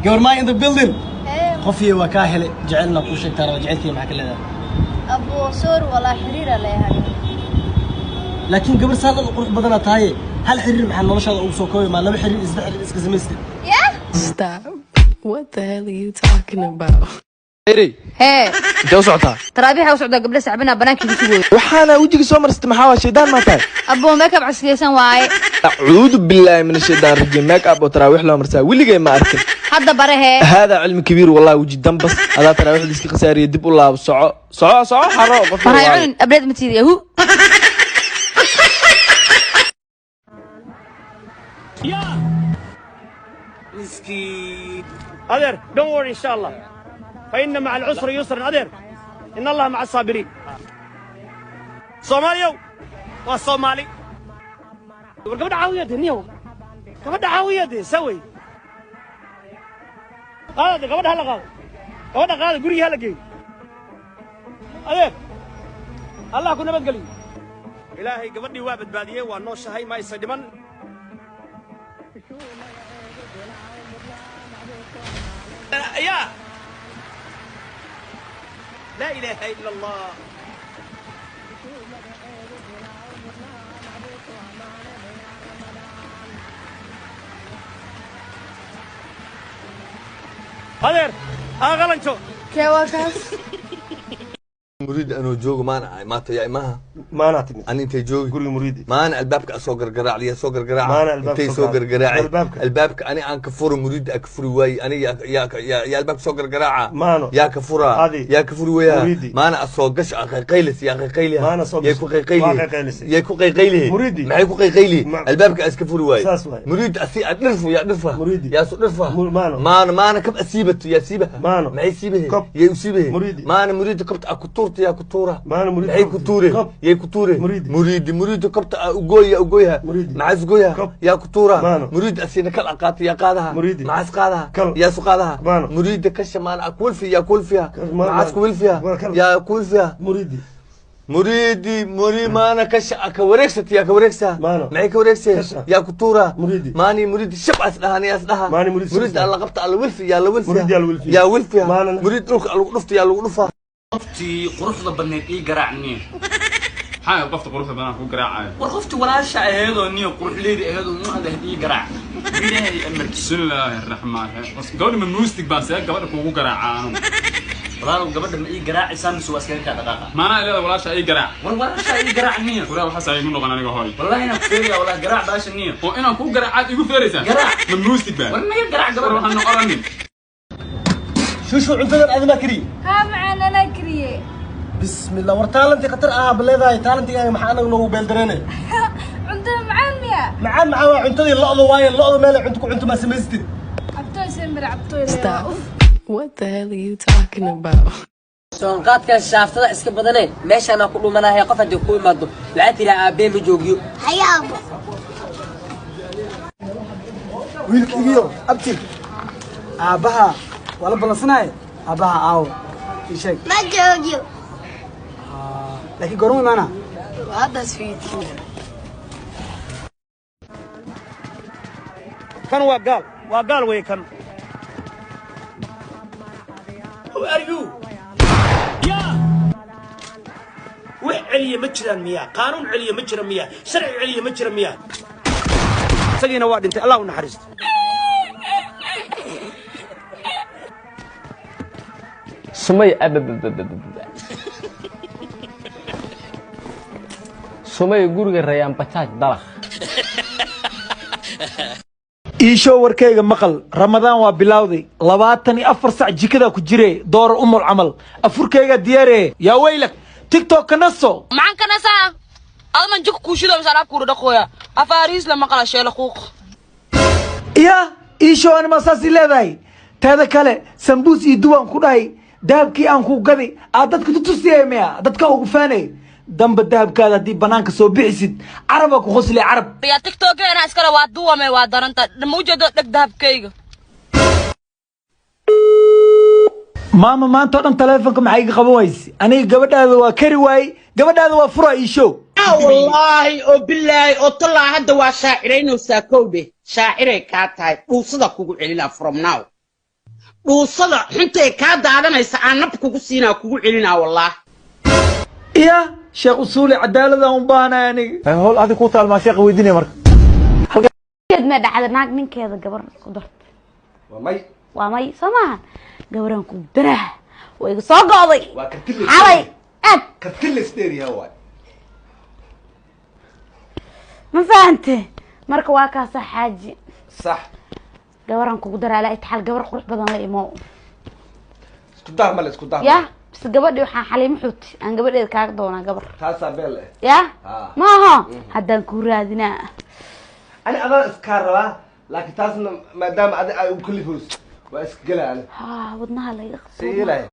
Gabar in the building. Qofii waa kaa helay jecelna kuu sheegtaa raba jecelkii maxaa ka leedahay? Abuu soor walaa xiriira leeyahay. Laakiin gabar saan dhan qurux badanaa tahay, hal xiriir maxaa noloshaada ugu soo koobi? Maa laba xiriir, isdex xiriir iska samaystay? Yeah. Stop. What the hell are you talking about? Erey. Hee. Intee u socotaa? Taraabiixa u socdaa, gabdha sacbina banaanka igu sugooyo. Waxaana wejiga soo marsatay maxaa waa? Shaydaan maa tahay? Aboo, makeup casriyeysan waaye. Acuudu billaahi min ashaytaan rajiim. Make up oo taraawiix loo marsaa weligay ma arkin. Hadda bare hee. Haadaa cilmi kabiir wallahi. Weji dambas adaa taraawiixda iska khasaariya. Dib u laabo, soco soco soco, xaro qof. Maray cunin ableed ma tiidi yahu. Adeer, don't worry, insha Allah fa inna maca alcusri yusran. Adeer, in Allaha maca asaabiriin. Soomaaliyow waa Soomaali. War gabadha caawiya de, niyow, gabadha caawiya de, sawey qaada de, gabadha hala qaado, gabadha qaada, gurigii hala geeyo. Adeer, Allah ku nabadgeliyo. Ilaahay gabadhii waa badbaadiyey, waa nooshahay, ma aysa dhiman. يا لا إله إلا الله. Adeer aqalanjo. Kee waa kaas? Muriid anuu joogo maana ahay maanta yaa imaha. Maanaa timid. Ani intay joogi guriga Muriidi. Maana albaabka soo gargaraac, yaa soo gargaraaca? Maana albaabka intay soo soo garaac. Gargaraaci Albaabka. Albaabka ani aan ka furo, Muriid aan ka furi waaye. Ani yaa yaa albaabka soo gargaraaca? Maano. Yaa ka furaa? Adi. Yaa ka furi waya? Muriidi. Maana asoo gash qayqaylis, yaa qayqayliha? Maana soo yay gashay. ku qayqaylihi? Waa qayqaylisay. Yay ku qayqaylihi? Muriidi. Maxay ku qayqaylihi? Albaabka aan iska furi waaye. Saas waaye. Muriid asi aad dhirfu, yaa dhirfa? Muriidi. Yaa su dhirfa? Maano. Maana maana kab asiibato, yaa siibaha? Maano. Maxay siibahe? Kob. Yay u siibahe? Muriidi. Maana Muriidi kabta a ku tuurta, yaa ku tuura? Maana Muriidi maxay ku kabta. tuure? Kob. Yay ku tuure? Muriidi. Muriidi, Muriidi kabta a ugooya, ugooyaha? Muriidi. Maxaas gooyaha? Kob. Yaa ku tuura? Maano. Muriidi asina kal aqaata, yaa qaadaha? Muriidi. Maxaas qaadaha? Kal. Yaa su qaadaha? Maano. Muriidi kasha maana a kuwilfi, yaa kuwilfiha? Kal- maano. Maxaas kuwilfiha? Waa kal. Yaa kuwilfiha? Muriidi. Muriidi muri maana kasha a ka wareegsata, yaa ka wareegsaa? Maano. Maxay ka wareegsee? Kasha. Yaa ku tuura? Muriidi. Maani Muriidi shab as dhahan, yaa is dhaha? Maani Muriidi shab Muriidi is dhaha. alla qabta, alla wilfi, yaa la wilfiha? Muriidi yaa la wilfiha. Yaa wilfiha? Maanana. Muriidi dhulka lagu dhufta, yaa lagu dhufaa? Qoftii quruxda badneed ii garaac niyo. Maxaa qofta quruxda badan ku garaacayo? War qoftii walaasha aheedoo niyo, quruxleedi aheedoo muxda ii garaac, Ilaahay amar. Bismillaahi raxmaan raxiim. Bas gabadha ma muustig baan see gabadha kuugu garaacaa anu? Walaalow, gabadha ma ii garaacaysaa mise waa iskaga kaa dhaqaaqa? Maanaa ileeda walaasha ii garaac. War walaasha ii garaac niyo. Waraa waxaas igu noqon aniga hooy. Wallahi inaan ku feeraya, wallahi garaac baasha niyo. Oo inaan kuu garaacaad igu feeraysaa? Garaac. Ma muustig baan? War naga garaac War gabadha. waxaan noqonanin. Shushu, cuntadan adimaa kariye? Haa macaan, anaa kariye. Bismillah, war taalantii khatar ahaa ba leedahay. Taalantigaaga maxaa anaga noogu beeldareene? Cuntada macaan miya? Macaan macaan waa cuntadii lo'da waaye. Lo'da meel ay cunto ku cunto maa samaysatid? Cabtooy sembir cabtooy. Stop. What the hell are you talking about? Soonqaadkan shaaftada iska badane, meeshaanaa ku dhumanaya. Qof haddii ku imaado waxaa tiraa aabbee ma joogiyo. Hayaabo. Wiilkaygiyo abti, aabbaha waa la ballansanaaye, aabbaha aawo ii sheeg. Ma joogiyo. Laakiin goorma imaanaa? Haddaas fiidkiina. Kan waa gaal, waa gaal wey kan. Who are you? Yeah. Wax celiya ma jiraan miya? Qaanuun celiya ma jira miya? Sharci celiya ma jira miya? Isagiina waa dhintay, Allah u naxariisto. Sumay abababababa, Sumay guriga Rayaan bajaaj dalakh. Iishow, warkayga maqal. Ramadaan waa bilowday, 24 sac jikada ku jire, dooro umul camal afurkayga diyaare. Yaa weylak, TikTok ka naso. Maxaan ka nasaa? Adman jik kuushido mise alaab kuura dhaqooya afaariis lama qala sheelo quuq. Ya iishow, anima saasii leedahay? Teeda kale sambuus iyo duwaan ku dhahay, dahabkii aan ku gadi aad dadka tutusiyay miya? Dadka ugu faanay damba dahabkaada haddii banaanka soo bixisid, carabaa ku qosli carab. Yaa TikTokeena iskale waa duwame, waa daranta ma ujeedo dheg dahabkayga. Maama, maanta oo dhan taleefonka maxay iga qaban wayse? Aniga gabadhaada waa kari waaye, gabadhaada waa fura iishow. Wallaahi oo bilaahi oo tallaa, hadda waa shaaciraynaysaa kowdhe, shaaciray kaa tahay, dhuusada kugu celinaa from now. Dhuusada xuntay kaa daadanaysa aan nab kugu siinaa, kugu celinaa wallaah. Ya Sheekh Usuuli, cadaaladaan u baahnay aniga. Howl adi ku taalmaa sheekha weydiinaya marka. Ma dhacda naag ninkeeda gabar ku darta? Waa may. Waa may, soo maahan? Gabaraan ku daraa waa iga soo go'day Waa karti. xalay aad. Karti la isdheeriyaa waay. Ma fahante? Marka waa kaasa, xaaji. Sax. Gabaraan kugu daraa laa itaxaal, gabar qurux badan la imo. Isku dah male, isku dah. Ya bise gabadhi waxaan Xaliimo Xuuti aan gabadheeda kaaga doonaa gabar. Taasaa beel eh. Ya. Ha. Maaha haddaan ku raadinaa. Ani adaan iskaa rabaa, laakiin taasna maadaama adi ay ugu kalifayso waa iska gelaa ani. Ha, wadnaha laga qabto. See yeelaya.